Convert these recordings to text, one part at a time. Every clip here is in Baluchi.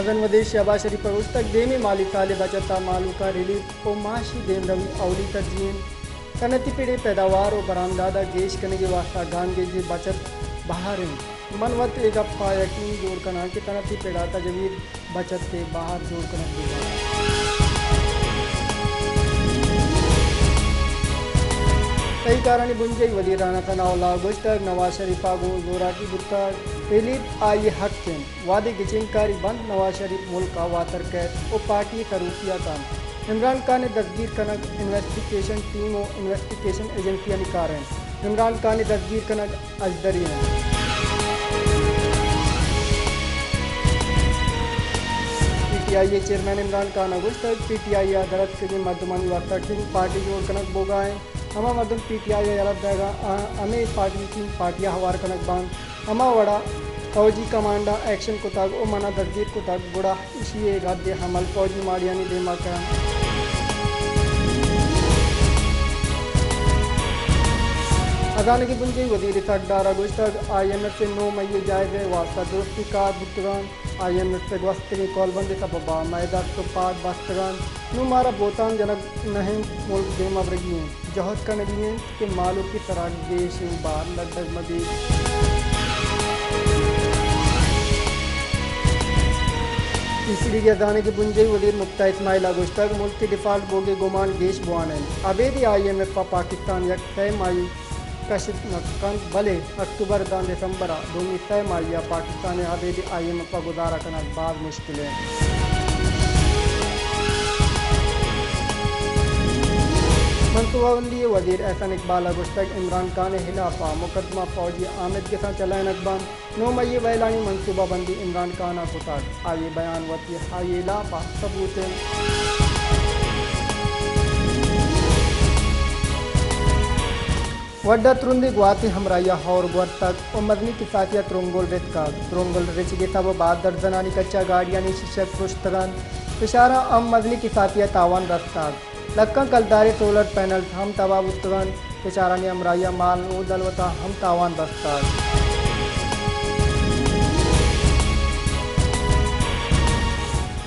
مزن وزیر شہباز شریف ءَ گوشتگ، دیمی مالی سال ءِ بجٹ ءَ مھلوک ءَ ریلیف ءُ معاشی دیمروی اولی ترجیح اِنت۔ صنعتی پڑ ءِ پیداوار ءُ برآمدات ءِ گیش کنگ ءِ واستہ گامگیج ءِ بچت بہر اِنت۔ من وت اے گپ ءَ یقین جوڑ کناں کہ صنعتی پڑ ءَ تجویز بچت ءِ بہر جوڑ کنگ بوتگ۔ تہی کارانی بنجاہی وزیر رانا ثناء اللہ ءَ گوشتگ، نواز شریف ءَ گوں زوراکی بوتگ، ریلیف آئی ءِ حق اِنت۔ وھدے گچینکاری بنت، نواز شریف ملک ءَ واتر کئیت ءُ پارٹی ءِ سروکی ءَ کنت۔ عمران خان ءِ دزگیر کنگ انویسٹیگیشن ٹیم ءُ انویسٹیگیشن ایجنسیانی کار اِنت۔ عمران خان ءِ دزگیر کنگ اژدری اِنت۔ پی ٹی آئی ءِ چیئرمین عمران خان ءَ گوشتگ، پی ٹی آئی ءَ دراتکگیں مردمانی واستہ ٹیم پارٹی جوڑ کنگ بوگ ءَ اِنت۔ ہما مردم پی ٹی آئی ءَ یلہ دئیگ ءَ آں، ہمے پارٹی ٹیم پارٹی ءَ ہوار کنگ بنت۔ ہما وڑ ءَ فوجی کمانڈ ءَ ایکشن کتگ ءُ من ءَ دزگیر کتگ، گڑا ایشی ءِ رد عمل فوجی ماڑیانی دیم ءَ کنت۔ ہزانگی بنجاہی وزیر اسحاق ڈار ءَ گوشتگ، آئی ایم ایف ءِ نو مئی ءِ جائزہ ءِ واستہ درستی کار بوتگ اَنت۔ آئی ایم ایف ءِ گوستگیں کولبند ءِ سبب ءَ مئے دست ءُ پاد بستگ اَنت۔ نوں مارا بہتان جنگ نہ اِنت، ملک دیم ءَ برگی اِنت۔ جہد کنگی اِنت کہ مھلوک ءِ سرا گیشیں بار لڈگ مہ بیت۔ سی سی ڈی ءِ ہزانگی بنجاہی وزیر مفتی اسماعیل ءَ گوشتگ، ملک ءِ ڈیفالٹ بوگ ءِ گمان گیش بوان اِنت۔ ابید اے آئی ایم ایف ءَ پاکستان ءَ یک سہ ماہی کش نہ کنت، بلے اکتوبر داں دسمبر ءَ دومی سہ ماہی ءَ پاکستان ءِ ابید آئی ایم ایف ءَ گزارہ کنگ باز مشکل اِنت۔ منصوبہ بندی ءِ وزیر احسن اقبال ءَ گوشتگ، عمران خان ءِ ہلاپ ءَ مقدمہ فوجی آمدگساں چلائینگ بنت۔ نو مئی ءِ ویلانی منصوبہ بندی عمران خان ءَ کتگ، آئی ءِ بیان وتی آئی ءِ ہلاپ ءَ ثبوت اِنت۔ وڈ ءَ ترندیں گواتیں ہمراہی ءَ ہور گورتگ ءُ مزنیں کساسی ءَ ترنگل رتکگ۔ ترنگل رچگ ءِ سبب ءَ درزنانی کچ ءَ گاڑیانی شیشگ پرشتگ اَنت۔ فشاراں ہم مزنیں کساسی ءَ تاوان رستگ۔ لکاں کلداریں سولر پینلز ہم تباہ بوتگ اَنت۔ فشارانی ہمراہی ءَ مال ءُ دلوت ءَ ہم تاوان رستگ۔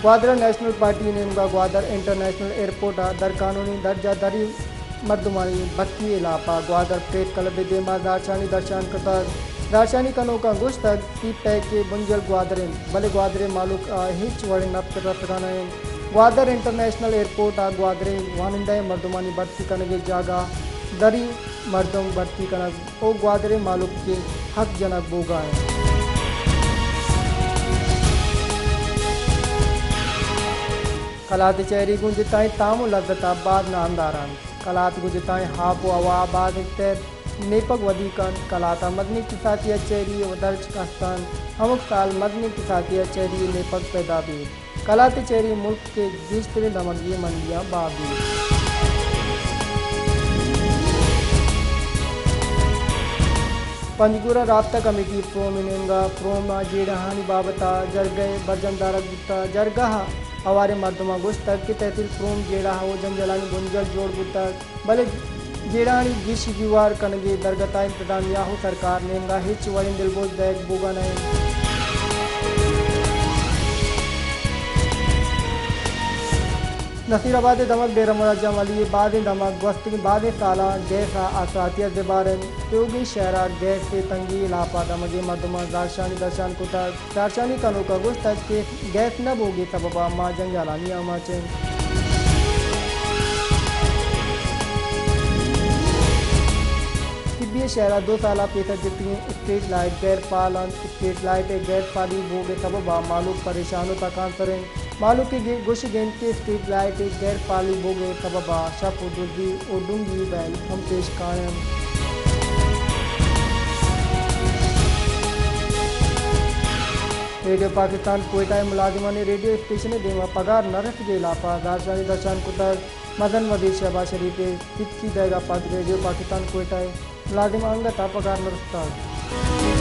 گوادر ءَ نیشنل پارٹی ءِ نیمگ ءَ گوادر انٹرنیشنل ایئرپورٹ ءَ درقانونی درجہ دری مردمانی بھرتی ءِ ہلاپ ءَ گوادر پریس کلب ءِ دیم ءَ زہرشانی درشان کتگ۔ زہرشانی کنوکاں گوشتگ، سی پیک ءِ بنجل گوادر اِنت، بلے گوادر ءِ مھلوک ءَ ہچ وڑیں نپس رسگ ءَ نہ اِنت۔ گوادر انٹرنیشنل ایئرپورٹ ءَ گوادر ءِ وانندہ مردمانی بھرتی کنگ ءِ جاگہ دری مردم بھرتی کنگ ءُ گوادر ءِ مھلوک ءِ حق جنگ بوگ ءَ اِنت۔ کلات ءِ چہرے گوں جتائیں تام ءُ لذت ءَ باز نامدار اِنت۔ کلات گوں جتائیں آپ ءُ ہوا ءَ باز انت، نیپگ ودی کنت۔ کلات ءَ مزنیں کساسی ءِ چہرے ءِ درچک است اَنت۔ ہمک سال مزنیں کساسی ءِ چہرے ءِ نیپگ پیدا بیت۔ کلات ءِ چہرے ملک ءِ گیشتریں دمگی منڈیاں بہا بیت۔ پنجگور ءَ رابطہ کمیٹی ءِ پروم ءِ نیمگ ءَ پروم ءِ جیڑہانی بابت ءَ جرگہ ءِ برجم دارگ بوتگ۔ جرگہ ءَ ہواریں مردماں گوشتگ کہ تحصیل پروم جیڑہ ءُ جنجالانی بنجل جوڑ بوتگ، بلے جیڑہانی گیش گیوار کنگ ءِ درگت ءَ انتظامیہ ءُ سرکار ءِ نیمگ ءَ ہچ وڑیں دلگوش دئیگ بوگ ءَ نہ اِنت۔ نصیر آباد ءِ دمگ ڈیرہ مراد جمالی ءِ بازیں دمگ گوستگیں بازیں سالاں گیس ءِ آسراتی ءَ زبھر اَنت۔ تیوگیں شہر ءَ گیس ءِ تنگی ءِ ہلاپ ءَ دمگی مردماں زہرشانی درشان کتگ۔ زہرشانی کنوکاں گوشتگ کہ گیس نہ بوگ ءِ سبب ءَ ما جنجالانی آماچ ایں۔ سبی ءِ شہر ءَ دو سال ءَ پیسر جتگیں اسٹریٹ لائٹ غیر فعال اَنت۔ اسٹریٹ لائٹ ءِ غیر فعالی بوگ ءِ سبب ءَ مھلوک پریشان ءُ تکانسر اَنت۔ مھلوک ءِ گوشگ اِنت کہ اسٹریٹ لائٹ ءِ غیر فعالی بوگ ءِ سبب ءَ شپ ءُ دزی ءُ ڈونگی ویل ہم پیش کاینت۔ ریڈیو پاکستان کوئٹہ ءِ ملازمانی ریڈیو اسٹیشن ءِ دیم ءَ پگار نہ رسگ ءِ ہلاپ ءَ زہرشانی درشان کتگ۔ مزن وزیر شہباز شریف ءِ ستکی دئیگ ءَ پد ریڈیو پاکستان کوئٹہ ءِ ملازماں انگت ءَ پگار نہ رستگ۔